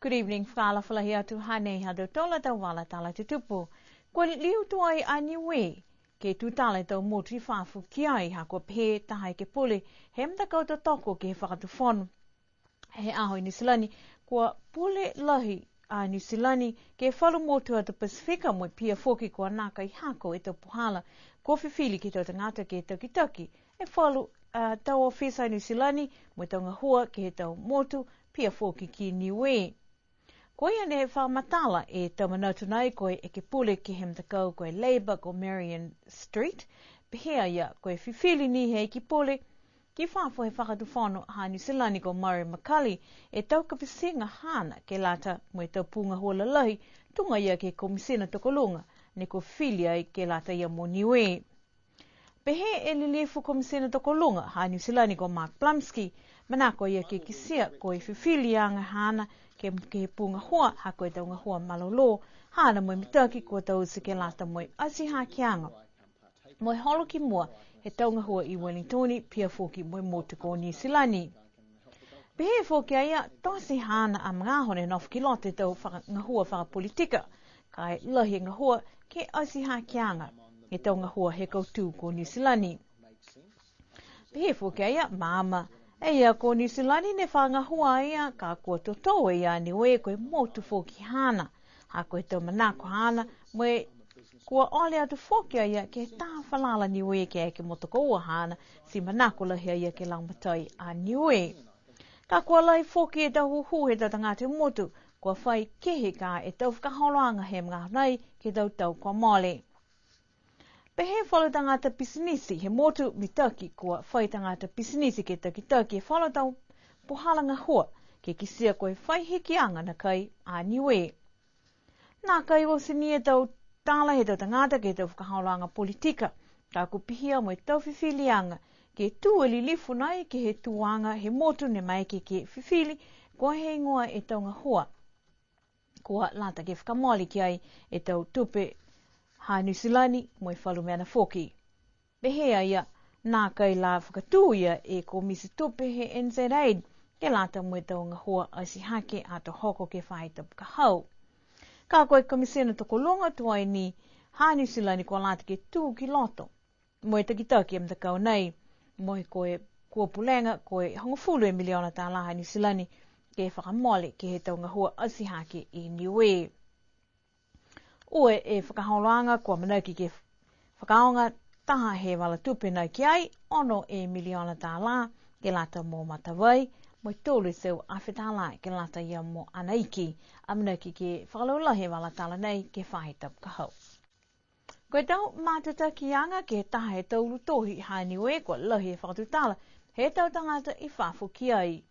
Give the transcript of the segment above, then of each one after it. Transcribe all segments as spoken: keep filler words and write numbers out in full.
Good evening, fakaalofa lahi atu, hanei ha tautolu a tau vala tala tutupu. Kua liu tuai a Niue ke tutala e tau motu i fafo ki ai, ha kua pehē taha ekepule he matakau totoko ke he fakatufono he aho i Niu Silani, kua pule lahi a Niu Silani ke he falu motu atu Pasifika mo e pihia foki kua nākai hako e tau puhala kua fifili ke he tau tagata ke takitaki e falu a tau ofisa i Niu Silani mo e tau gahua ke he tau motu, pihia foki ki Niue. Ko ia ne fakamatala e tau manatu nai ko e ekepule ke he matakau ko e Labour ko Marion Street, pehē a ia ko e fifili ni he ekepule ki fafo he fakatufono ha Niu Silani ko Murray McCully e tau kapitiga haana ke lata mo e tau pū gahua lalahi, tuga ia ke he Komisina Tokoluga ne kua fifili ai ke lata ia mo Niue. Pehē e Lilifu Komisina Tokoluga ha Niu Silani ko Mark Blumsky, manako a ia ke kitia ko e fifiliaga haana ke, ke he pū gahua, ha ko e tau gahua malolō haana mo e mitaki kua taute ke lata mo e ati hakeaga mo e holo ki mua he tau gahua i Wellington, pihia foki mo e motu ko Niu Silani. Pehē foki a ia, tote haana a magaaho ne nofo ki loto he tau faka-, gahua fakapolitika, ka e lahi e gahua ke ati hakeaga he tau gahua he kautū ko Niu Silani. Pehē foki a ia, maama e ia ko Niu Silani ne fakagahua a ia, ka kua totou e ia a Niue ko e motu foki haana, ha ko e tau manako haana, mo e kua ole atu foki a ia ke he taha falala Niue ke eke mo tokoua haana, ti manako lahi a ia ke lagomatai a Niue. Ka kua lahi foki e tau hūhū he tau tagata he motu, kua fai kehe ka e tau fakaholoaga he magaaho nai ke he tau tau kua mole. Pehē falu tagata pisinisi he motu mitaki kua fai tagata pisinisi ke takitaki e falu tau puhala gahua, ke kitia ko e fai hikiaga nākai a Niue. Nākai oti ni e tau tala he tau tagata ke he tau fakaholoaga politika, ka kua pihia mo e tau fifiliaga ke tū e lilifu nai ke he tuaga he motu ne maeke ke fifili, ko e heigoa e tau gahua kua lata ke fakamole ki ai e tau tupe ha Niu Silani mo e falu mena foki. Pehē a ia, nākai la fakatū ia e komiti tupe he N Z Aid ke lata mo e tau gahua ati hake ato hoko ke he faahi tapu ka hau. Ka ko e Komisina Tokoluga tuai ni ha Niu Silani kua lata ke tū ki loto mo e takitaki e matakau nei, mo e ko e kua pulega ko e hogofulu e miliona tālā ha Niu Silani ke fakamole ke he tau gahua ati hake i Niue. Ua e fakaholoaga kua amanaki ke fakaaoga taha he vala tupe nai ki ai, ono e miliona tālā ke lata mo Matavai, mo e tolu e teau afe tālā ke lata ia mo Anaiki. Amanaki ke fakalaulahi e vala tala nei ke he faahi tapu ka hau. Ko e tau matutakiaga ke he taha he tau ulu tohi ha Niue kua lahi e fakatutala he tau tagata i fafo ki ai.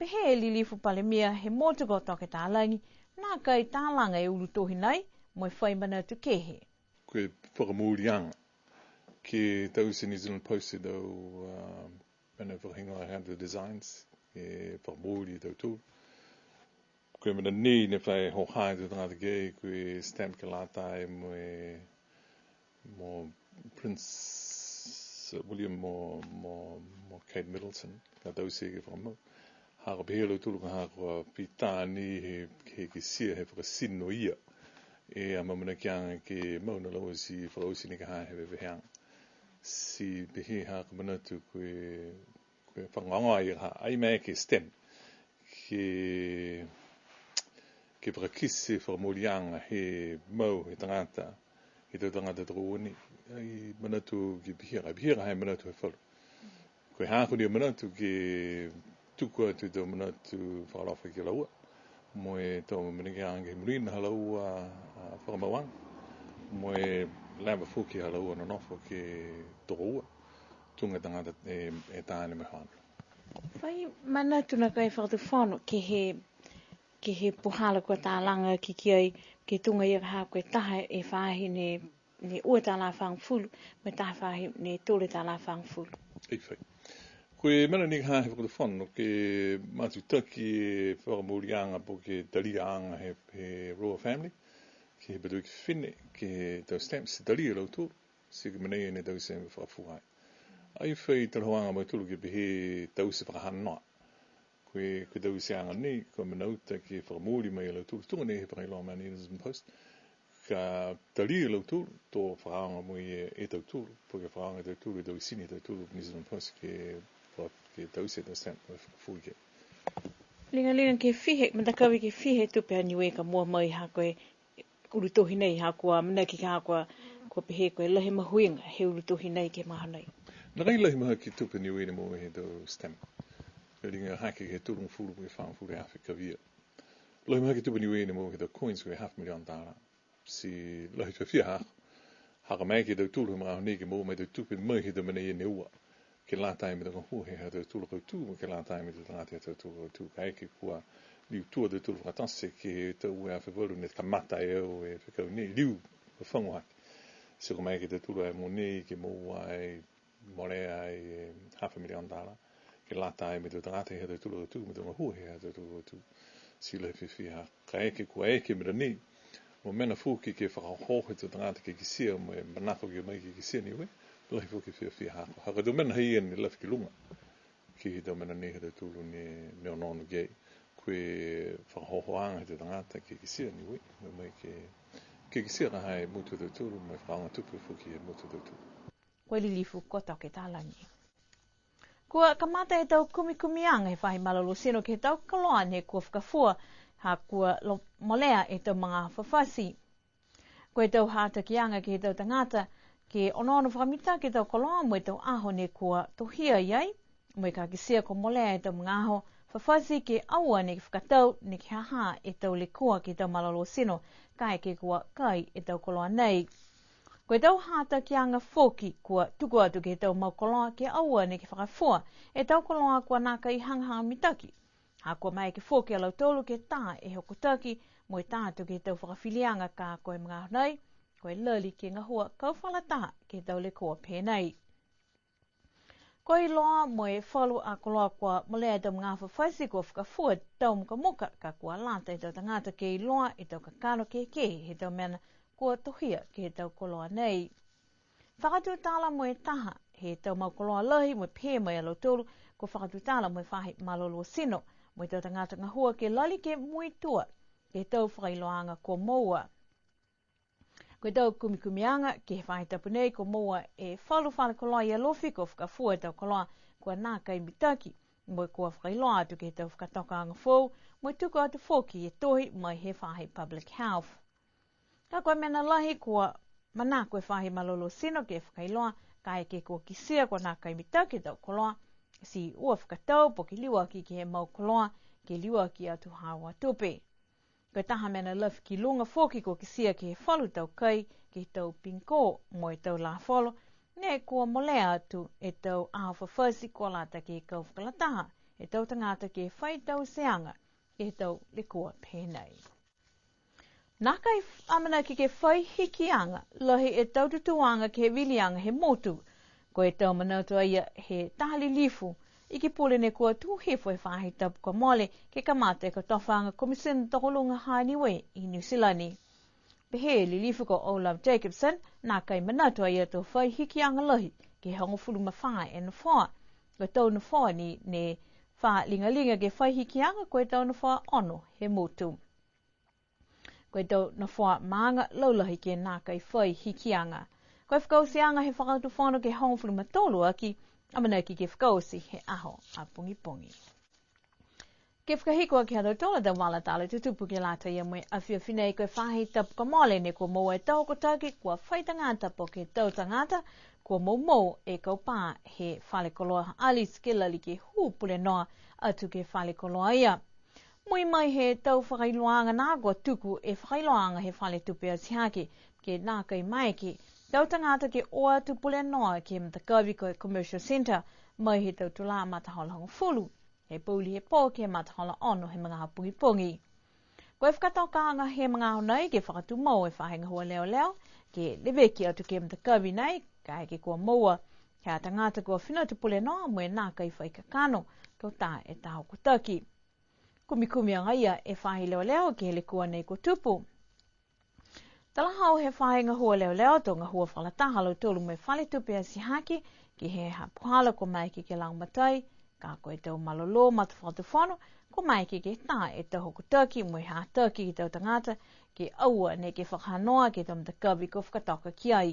Pehē e Lilifu Palemia he motu ko Toke Talagi, nākai talaga e ulu tohi nei mo e fai manatu kehe. Ko e fakamooliaga ke taute e New Zealand Post e tau, um, mena fakahigoa he designs, ke fakamooli e tautolu. Ko e mena nei ne fai hoha e tau tagata ke, ko e stamp ke lata mo e, mo Prince William mo, mo, mo Kate Middleton, ka taute ke fakamau. Ha kua pehē a lautolu ka ha kua fita ni he, he kitia he fakatino ia e amaamanakiaga ke mau na laua ti fakaoti ni ka ha he veveheaga. Ti pehē ha kua manatu ko e, ko e fakagoagoa ia ka ha, ai maeke e stamp ke, ke fakakite e fakamooliaga he mau he tagata, he tau tagata tokoua ni. Ai manatu ke pihia, ai pihia ka ha e manatu he falu. Ko e haaku ni a manatu ke tuku atu e tau manatu fakaalofa ki a laua, mo e tau mena ke aga he monuina ha laua a fakamauaga, mo e leva foki ha laua nonofo ke tokoua, tuga tagata e, e taane mo e hoana. Fai manatu nākai e Fakatufono ke he, ke he puhala kua talaga ki, ki ai, ke tuga ia ka ha ko e taha e faahi ne ne ua tālā fagofulu, mo e taha faahi ne tolu tālā fagofulu. Ai fai. Ko e mena ni ka ha he Fakatufono, ke matutaki e fakamooliaga po ke taliaga he, he Royal Family, ke he Patuiki Fifine, ke he tau stamps, ti talia e lautolu, ti ko e mena ia ne taute fakafua ai. Ai fai talahauaga a mautolu ke pehē taute fakahanoa. Ko e, ko e tauteaga nei, kua mena uta ke fakamooli mai a lautolu, tuga nei he fakailoa mai a News and Post. Ka talia e lautolu, to fakaaoga mo e, e tautolu, po ke fakaaoga e tautolu, e tau isini e tautolu, News and Post ke, ke taute e tau stamp, mo e fakafua ki ai. Liga, liga ke fiha, matakavi ke fiha e tupe a Niue ka moua mai ha ko e ulu tohi nei ha kua amanaki ka ha kua, kua pehē ko e lahi e mahuiga he ulu tohi nei ke he magaaho nei. Nākai lahi mahaki e tupe Niue ne moua he tau stamp. Liga hake ke he tolugofulu ke he fāgofulu e afe kavia. Lahi mahaki e tupe Niue ne moua he tau coins ko e half million tālā. Ti lahi fiafia haaku. Ha kua maeke e tautolu he magaaho nei ke moua mai e tau tupe mai he tau mena ia ne ua. Ke lata mo e tau gahua he ha tautolu a kautū, mo e ke lata mo e tau tagata he ha tautolu a kautū. Kaeke kua liu tua a tautolu fakatote ke he tau ua e afe valu ne kamata e au e fekau nei, liu fafagu hake. Ti kua maeke e tautolu a mogonei ke moua ai, molea ai e half a million dollar. Ke lata mo e tau tagata he ha tautolu a kautū, mo e tau gahua he ha tautolu a kautū. Ti lahi fiafia ha, kaeke kua eke mena nei, mo e mena foki ke fakaohooho e tau tagata ke kitia, mo e manako ke o mai ke kitia Niue, lahi foki e fiafia haaku. Ha ko e tau mena ha ia ne lafi ki luga ke he tau mena nei ha tautolu ne, ne onoono ki ai. Ko e fakaohoohoaga he tau tagata ke kitia Niue, mo e mai ke, ke kitia ka ha e motu ha tautolu, mo e fakaaoga tupe foki he motu ha tautolu. Ko e Lilifu ko Toke Talagi. Kua kamata e tau kumikumiaga he faahi malolō tino ke he tau koloa ne kua fakafua, ha kua lo-, molea e tau magaaho fafati. Ko e tau hatakiaga ke he tau tagata, ke onoono fakamitaki e tau koloa mo e tau aho ne kua tohia ai, mo e ka kitia kua molea e tau magaaho fafati ke aua neke fakatau, neke ha ha e tau lekua ke he tau malolō tino, kaeke kua kai e tau koloa nei. Ko e tau hatakiaga foki kua tuku atu ke he tau mau koloa ke aua neke fakafua e tau koloa kua nākai hagahaga mitaki. Ha kua maeke foki a lautolu ke tā e hokotaki mo e tā atu ke he tau fakafiliaga ka ko e magaaho nei, ko e lali ke gahua kau fakalataha ke he tau lekua pehē nei. Kua iloa mo e falu a koloa kua molea e tau magaaho fafati kua fakafua tau mukamuka, ka kua lata e tau tagata ke iloa e tau kakano kehekehe he tau mena kua tohia ke he tau koloa nei. Fakatutala mo e taha he tau mau koloa lahi mo e pehē mai a lautolu, kua fakatutala mo e faahi malolō tino mo e tau tagata gahua ke lali ke muitua ke he tau fakailoaaga kua moua. Ko e tau kumikumiaga ke he faahi tapu nei kua moua e falu fale koloa i Alofi kua fakafua e tau koloa kua nākai mitaki, mo e kua fakailoa atu ke he tau fakatokaaga foou, mo e tuku atu foki e tohi mai he faahi Public Health. Ka ko e mena lahi kua manako e faahi malolō tino ke fakailoa, kaeke kua kitia kua nākai mitaki e tau koloa, ti ua fakatau po ke liuaki ke he mau koloa, ke liuaki atu haau a tupe. Ko e taha mena lafi ki luga foki kua kitia ke he falu tau kai, ke he tau pingikō mo e tau lafolo, ne kua molea atu e tau aho fafati kua lata ke kau fakalataha e tau tagata ke fai tauteaga ke he tau lekua pehē nei. Nākai f-, amanaki ke fai hikiaga lahi e tau tutūaga ke he viliaga he motu. Ko e tau manatu a ia he taha lilifu Iki Pule ne kua tū hifo he faahi tapu kua mole ke kamata e kotofaaga Komisina Tokoluga ha Niue i Niu Silani. Pehē e lilifu ko O'Love Jacobsen, nākai manatu a ia to fai hikiaga lahi ke hogofulu ma fā e nofoa. Ko e tau nofoa ni ne fa ligaliga ke fai hikiaga ko e tau nofoa ono he motu. Ko e tau nofoa maaga laulahi ke nākai fai hikiaga. Ko e fakaotiaga he Fakatufono ke hogofulu ma tolu aki, amanaki ke fakaoti he aho a pogipogi. Ke fakahiku aki ha tautolu a tau vala tala tutupu ke lata ia mo e afiafi nei. Ko e faahi tapu kua mole ne kua moua e tau hokotaki kua fai tagata po ke tau tagata, kua moumou e kaupā he fale koloa Alice ke lali ke hū pule noa atu ke he fale koloa ia. Mui mai he tau fakailoaaga nā kua tuku e fakailoaaga he fale tupe atihake, ke nākai maeke tau tagata ke o atu pule noa ke he matakavi ko e Commercial Centre, mai he tau tulā matahola hogofulu he pouli he pō ke he matahola ono he magaaho pogipogi. Ko e fakatokaaga he magaaho nei ke fakatumau e faahi gahua leoleo, ke leveki atu ke he matakavi nei, kaeke kua moua he ha tagata kua fina atu pule noa mo e nākai fai kakano, kua tā e tau hokotaki. Kumikumi agaia e faahi leoleo ke he lekua nei kua tupu. Talahau he faahi gahua leoleo to gahua fakalataha a lautolu mo e fale tupe atihake, ke he ha puhala kua maeke ke lagomatai, Ka ko e tau malolō matafakatufono, kua maeke ke tā e tau hokotaki mo e hataki ke he tau tagata, ke aua neke fakahanoa ke he tau matakavi kua fakatoka ki ai.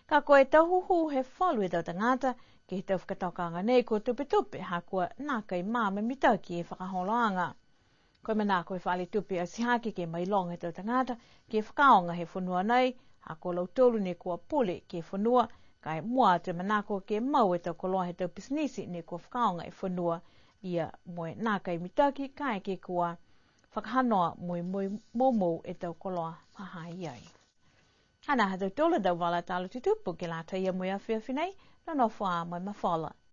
Ka ko e tau hūhū he falu he tau tagata, ke he tau fakatokaaga nei kua tupetupe, ha kua nākai maama mitaki e fakaholoaga. Ko e manako he fale tupe atihake ke mailoga he tau tagata, ke fakaaoga he fonua nei, ha ko lautolu ne kua pule ke he fonua, ka e mua atu e manako ke mau e tau koloa he tau pisinisi ne kua fakaaoga e fonua, ia mo e nākai mitaki, kaeke kua fakahanoa mo e mo e moumou e tau koloa ha ha i ai. Hanā ha tautolu a tau vala tala tutupu ke lata ia mo e afiafi nei, nonofo ā mo e mafola.